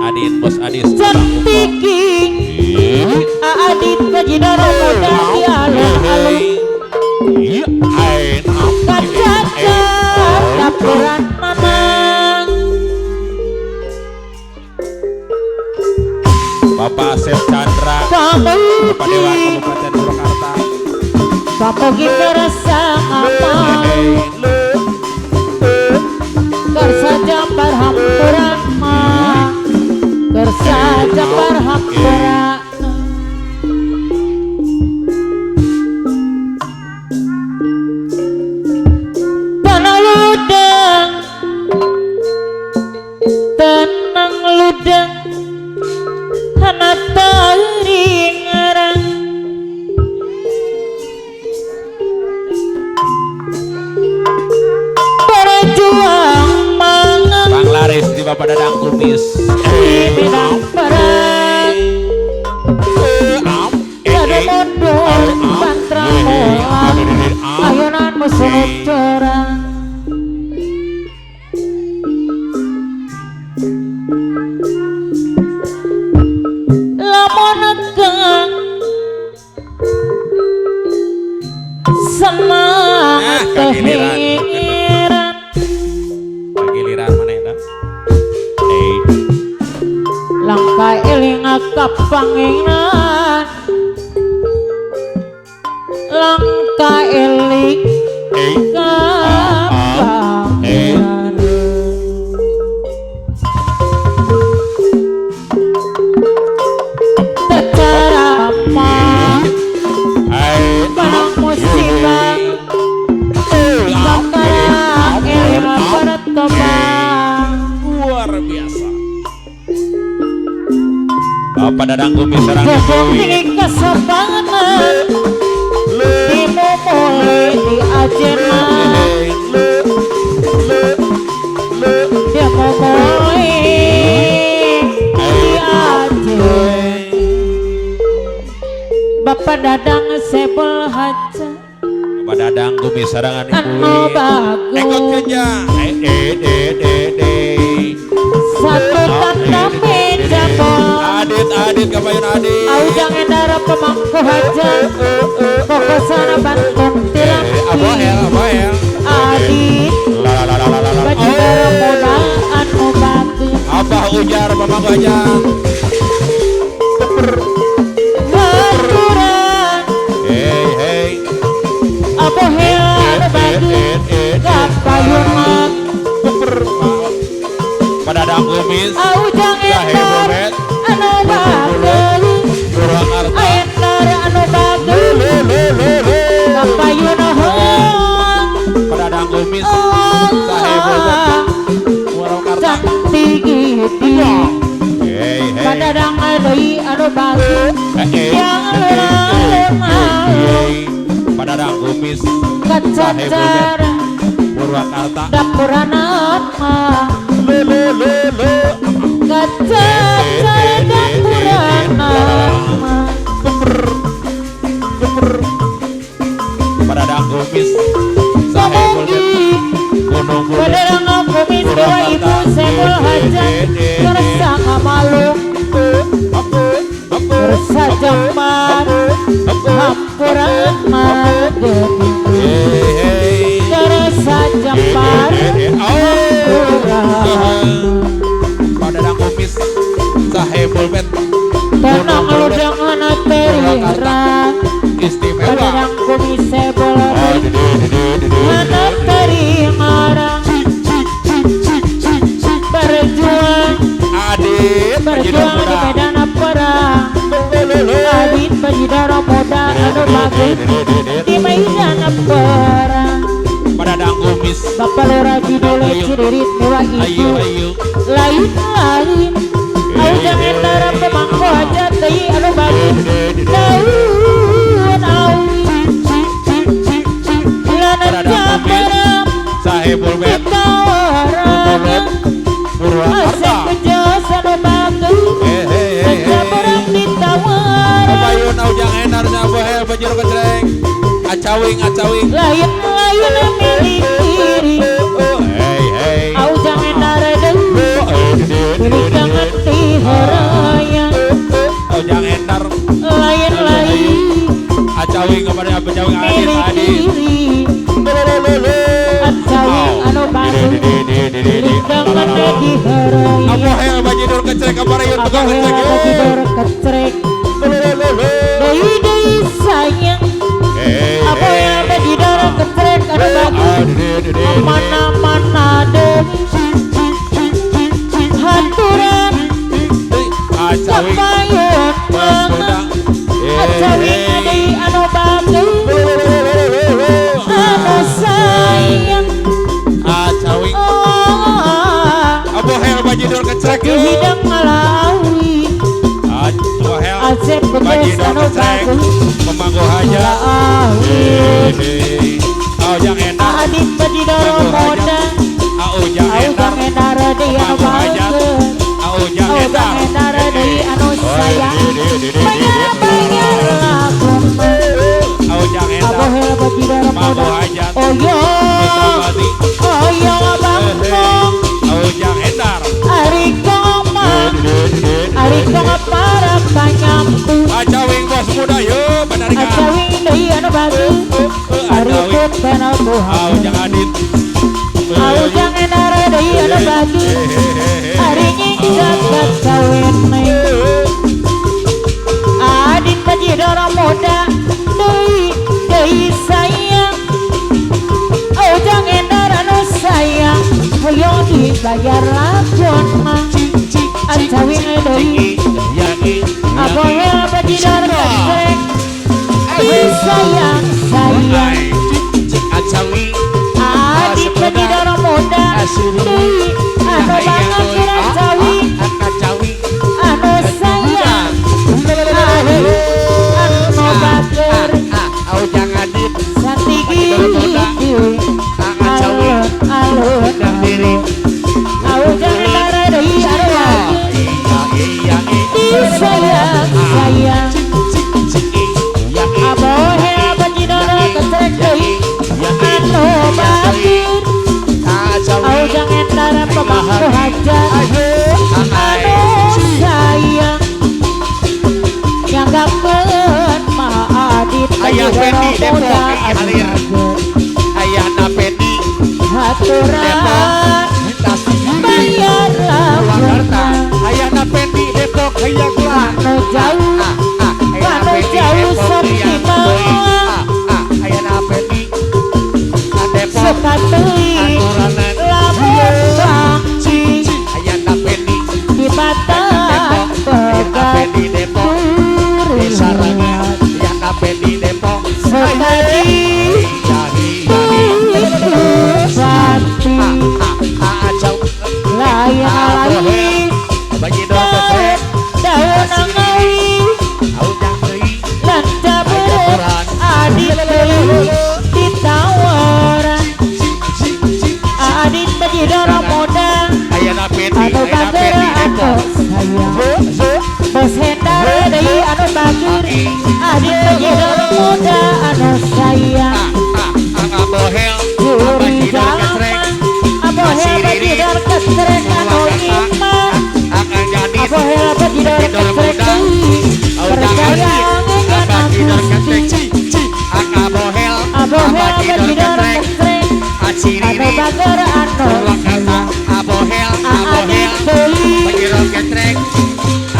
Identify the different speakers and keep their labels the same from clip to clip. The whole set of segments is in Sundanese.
Speaker 1: Adit Bos Adis
Speaker 2: Cantik Adit Bajidara muda di alun-alun Kacacar dapuran mamang
Speaker 1: Bapak Asep Chandra Bapak Dewan Kabupaten Purwakarta
Speaker 2: Pamugi kerasa apa Kersa jambar hampuran ma Kersa jambar hampuran Tenang ludeng Tenang ludeng Hana teringarang Berjuang mangan
Speaker 1: Bang Laris di Bapak Dadang Kumis
Speaker 2: di bidang perang Ada modal mantra mola Ayunan musuh corang Lamun kang semangat kehiran
Speaker 1: Giliran mana eta?
Speaker 2: Langka eling kapanginan Langka eling kapanginan Tecarama Barang musibah Langka eling pertobang
Speaker 1: Luar biasa Bapak Dadang Kumis sareng
Speaker 2: Jajang
Speaker 1: Ibu
Speaker 2: tinggi kesopanan Dimumuli di ajenan Dimumuli di ajen Bapak Dadang sebel haja
Speaker 1: Bapak Dadang Kumis sarangan Ibu
Speaker 2: Anu bagus
Speaker 1: Ekot kerja
Speaker 2: Satu tanda meja bol
Speaker 1: Adit Adit kapain Adit
Speaker 2: Aujang endara pemangku haja Kokosana bantung tilampi
Speaker 1: Abohel abohel
Speaker 2: Adit Bajidara muda anu bagus
Speaker 1: Abah ujar pemangku aja
Speaker 2: Baturan
Speaker 1: Hey hey
Speaker 2: Abohel anu bagus Kapayunan
Speaker 1: Padadang Kumis
Speaker 2: Aujang endar anu bagus
Speaker 1: Purwakarta
Speaker 2: Endar anu bagus Kapayunan
Speaker 1: Padadang Kumis Sahebulbet Purwakarta
Speaker 2: Cantik itu
Speaker 1: Hey hey
Speaker 2: Padadang deui anu bagus Yang alun-alun
Speaker 1: Padadang Kumis
Speaker 2: Kacacar
Speaker 1: Purwakarta
Speaker 2: dapuran mah Kacacar dapuran mah
Speaker 1: Padadang Kumis Sahebulbet
Speaker 2: Pamugi
Speaker 1: Gunung Bulet
Speaker 2: Padadang Kumis dewa ibu sebul hajat Kersa ngamalung Kersa jamar Hampuran mageni Kersa jamar Hampuran
Speaker 1: Padadang Kumis Sahebulbet
Speaker 2: Tenang ludeng ana terirang
Speaker 1: Istimewa
Speaker 2: Padadang Kumis sebul Ana teringarang Berjuang
Speaker 1: Adit
Speaker 2: Berjuang di medan perang Adit Bajidara muda anu bagus di medan perang
Speaker 1: Padadang Kumis
Speaker 2: Bapak Lurah judul Cidirit mewah
Speaker 1: Ayo
Speaker 2: ibu
Speaker 1: ayo
Speaker 2: Lain-lain Aujang endara pemangku hajat deui anu bagus Daun awi Lana jabaram
Speaker 1: Sahebulbet
Speaker 2: Ditawaran
Speaker 1: Purwakarta
Speaker 2: Asep bejas anu bagus Jabaram ditawaran
Speaker 1: Kapayun Aujang Enar Nyabohel Bajiro Kecreng Acawing acawing
Speaker 2: Lain-lain milik diri
Speaker 1: Hey hey
Speaker 2: Aujang endara deui Milik tangan ti Milik diri Acawing anu bagus Dengan diherai
Speaker 1: Abohel bajidor kecrek kabarayun tukang
Speaker 2: kecrek bajidor kecrek Deui deui sayang Abohel bajidor kecrek anu bagus Mana-mana deui Haturan Kapayun Acawing deui anu bagus Anu sayang
Speaker 1: Acawing Abohel bajidor kecrek
Speaker 2: Dihidang ngalawi
Speaker 1: Abohel
Speaker 2: Acep
Speaker 1: bajidor kecrek Pemanggo haja Aujang enak
Speaker 2: Adit bajidor muda
Speaker 1: Aujang
Speaker 2: enar deui anu bagus
Speaker 1: Aujang
Speaker 2: enar deui anu sayang Bayar-bayar lagu
Speaker 1: Aujang enar
Speaker 2: Abohel bajidor muda Oyo Oyo bangkong
Speaker 1: Aujang enar
Speaker 2: Ari koma Ari koma para panyampu
Speaker 1: Acawing bos muda yo penarikan
Speaker 2: Acawing deui anu bagus Ari putena buha
Speaker 1: Aujang adit
Speaker 2: Aujang enar deui anu bagus Ari nyingkat kawene Adit bajidor muda deui deui sayang Aujang enar anu sayang Hoyong dibayar lakon mah Acawing deui Abohel bajidor kecrek Disayang sayang Adit bajidor muda deui anu banget acawing anu sayang Adit anu bager
Speaker 1: Aujang adit
Speaker 2: Satigi alun alun Aujang enar deui anu bager Disayang sayang Abohel bajidor kecrek deui anu bager Aujang enar pemangku hajat anu sayang Nyanggakeun mah adit
Speaker 1: Ayah
Speaker 2: bajidor
Speaker 1: Fendi Depok
Speaker 2: muda anu
Speaker 1: halir
Speaker 2: bager
Speaker 1: Ayahna Fendi
Speaker 2: Haturan bayar
Speaker 1: Purwakarta
Speaker 2: lamun
Speaker 1: Ayahna Fendi Depok hayang lah
Speaker 2: Anu jauh Anu jauh sok dimang
Speaker 1: Ayahna Fendi Depok
Speaker 2: Suka teuing lamun bakti
Speaker 1: Ayahna Fendi
Speaker 2: di batang
Speaker 1: Ayahna Fendi Depok Desa Ranga Ayahna Fendi Depok
Speaker 2: Suka di bakti layang lain daun angawi lanca beureut adit deui ditawaran Adit bajidor muda anu bager anu sayang Bos Hendar deui anu bager Adit bajidor muda anu sayang Juri jalan Abohel bajidor kecrek anu iman Abohel bajidor kecrek deui Percaya ngana Gusti
Speaker 1: Abohel
Speaker 2: Abohel bajidor kecrek anu bager anu
Speaker 1: Abohel
Speaker 2: Adit deui
Speaker 1: bajidor kecrek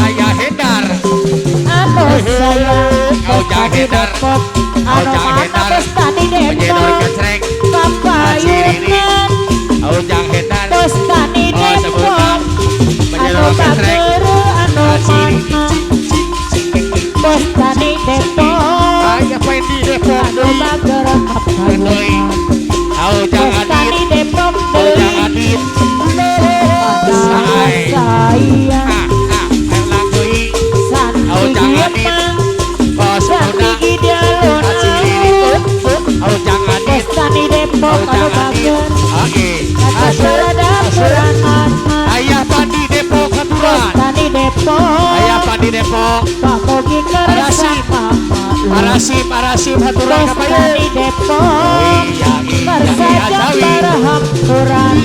Speaker 1: Ayah Hendar
Speaker 2: anu sayang
Speaker 1: Aujang Hendar
Speaker 2: Depok anu mana bos tani
Speaker 1: bajidor
Speaker 2: Depok
Speaker 1: kecrek
Speaker 2: Papayunan
Speaker 1: Aujang Hendar
Speaker 2: bos tani Depok anu bager anu mana bos tani Depok
Speaker 1: Ayah Fendi Depok
Speaker 2: anu bager kapayunan
Speaker 1: Aujang
Speaker 2: bos tani
Speaker 1: Adit
Speaker 2: Depok
Speaker 1: Aujang
Speaker 2: deui
Speaker 1: Adit
Speaker 2: anu sayang
Speaker 1: Aujang
Speaker 2: Santi
Speaker 1: Adit
Speaker 2: Gemang
Speaker 1: Bos muda
Speaker 2: Santi Gideon
Speaker 1: Aujang Adit
Speaker 2: Bos tani Depok anu bager
Speaker 1: Oke
Speaker 2: Acara dapuran
Speaker 1: Ayah Pandi Depok
Speaker 2: Bos
Speaker 1: Haturan
Speaker 2: tani Depok
Speaker 1: Ayah Pandi Depok
Speaker 2: Pak Mogi kersa
Speaker 1: Arasim Arasim Haturan
Speaker 2: Bos
Speaker 1: kapayun
Speaker 2: tani Depok
Speaker 1: Iya
Speaker 2: Kersa Jambar Hampuran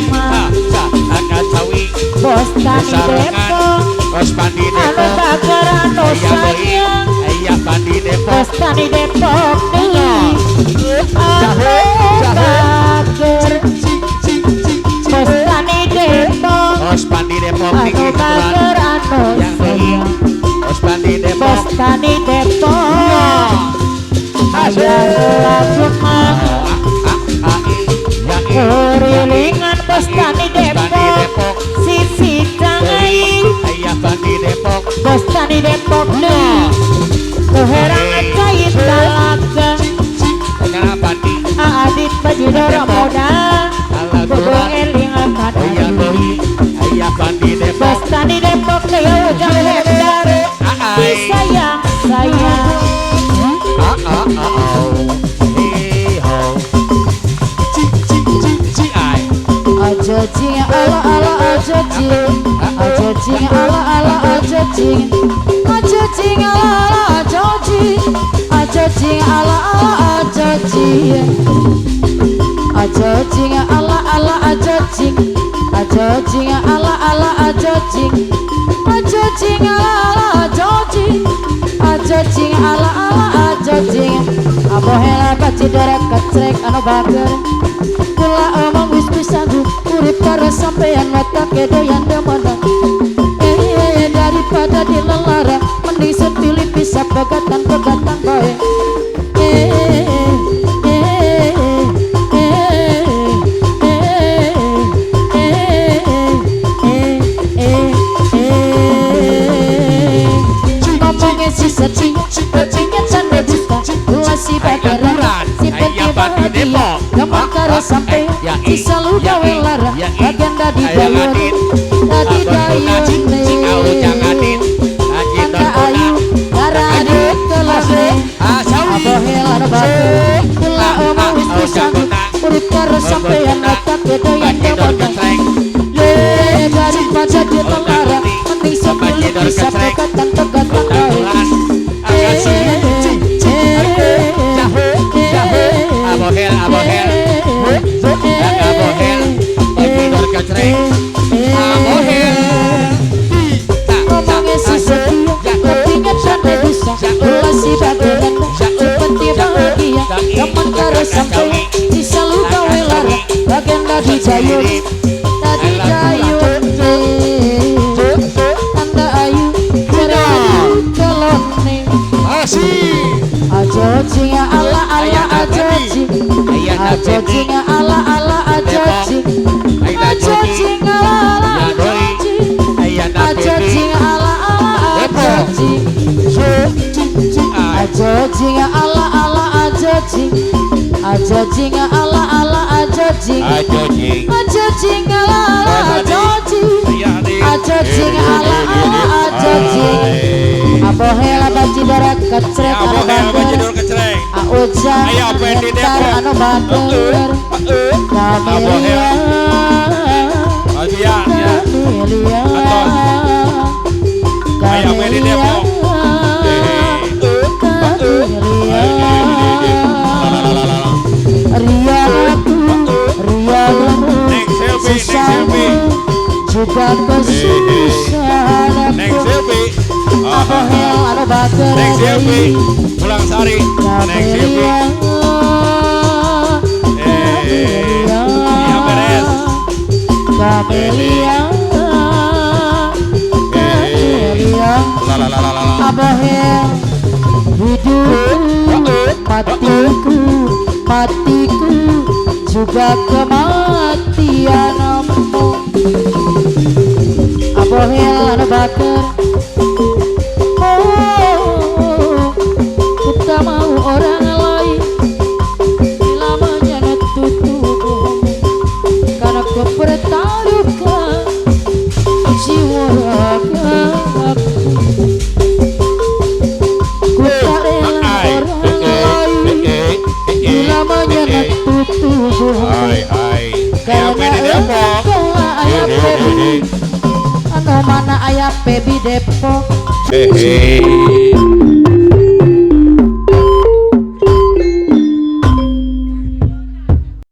Speaker 2: Bos tani Depok
Speaker 1: Bos Pandi
Speaker 2: anu
Speaker 1: Depok
Speaker 2: bager anu sayang
Speaker 1: Ayah Pandi Depok Depok.
Speaker 2: Bos Tani Depok deui anu bager. Bos Tani Depok
Speaker 1: Bos Pandi Depok
Speaker 2: anu bager anu sayang.
Speaker 1: Bos Pandi Depok
Speaker 2: Bos Tani Depok aya lagu mah kurilingan Bos Tani Depok sisi cangai Bos Tani Depok deui keherangan cai talaga Adit Bajidor muda kudu eling akan Bos Tani Depok deui ujang hendar disayang sayang. Aja jing ala ala aja jing, aja jing ala ala aja jing, aja jing ala ala aja jing, aja jing ala ala aja jing, aja jing ala ala aja jing, aja jing ala ala aja jing, aja jing ala ala aja jing, aja jing ala ala aja jing. Abohela bajidor kecrek anu bager. Kula omong wis pisan urip karo sampeyan watake doyan demenan. Daripada dilelara mending sepilih bisa pegatan-pegatan bae. Ngomongnya si setia, kucingnya canda buta, kula si bageran, si penting bahagia. Gampang karo sampeyan, bisa lu gawe lara, bagian dadi dayun, dadi dayun. Tanda ayu, kara kelane, abohel anu bager, kula omong wis pisan, urip karo sampeyan watake doyan demenan. Daripada ditelara, mending sepilih bisa pegatan-pegatan bae.
Speaker 1: Abohel, abohel, abohel, Bajidor kecrek, abohel.
Speaker 2: Ngomongnya si setia, kupingnya canda bisa, kula si bageran, seperti bahagia. Teman karo sampeyan, bisa lu gawe lara, bagian dadi dayun, dadi dayun. Tanda ayu, kara kelone. Aja jing ala ala aja jing, aja jing ala ala aja jing, aja jing ala ala aja jing, aja jing ala ala aja jing, aja jing ala ala aja jing, aja jing ala ala aja jing, aja jing ala ala aja jing, aja jing ala ala aja jing. Abohel bajidor kecrek anu bager, ujang hendar anu bager, kamelia, kamelia, kamelia, kamelia. Riaku, riamu, susahmu, juga kesusahanku. Abohel anu bager,
Speaker 1: Neng Silvi, Pulang Sari, Neng Silvi. Iya beres.
Speaker 2: Kamelia, kamelia. Abohel hidupku, matiku, matiku juga kematianmu. Abohel anu bager. Oh, ku tak mau orang lain bila menyentuh tubuhmu, karena ku pertaruhkan jiwa ragaku. Ku tak rela orang lain bila menyentuh tubuhmu, karena engkau ayah Pebi, anu mana ayah Pebi Depok.
Speaker 1: Hehehe.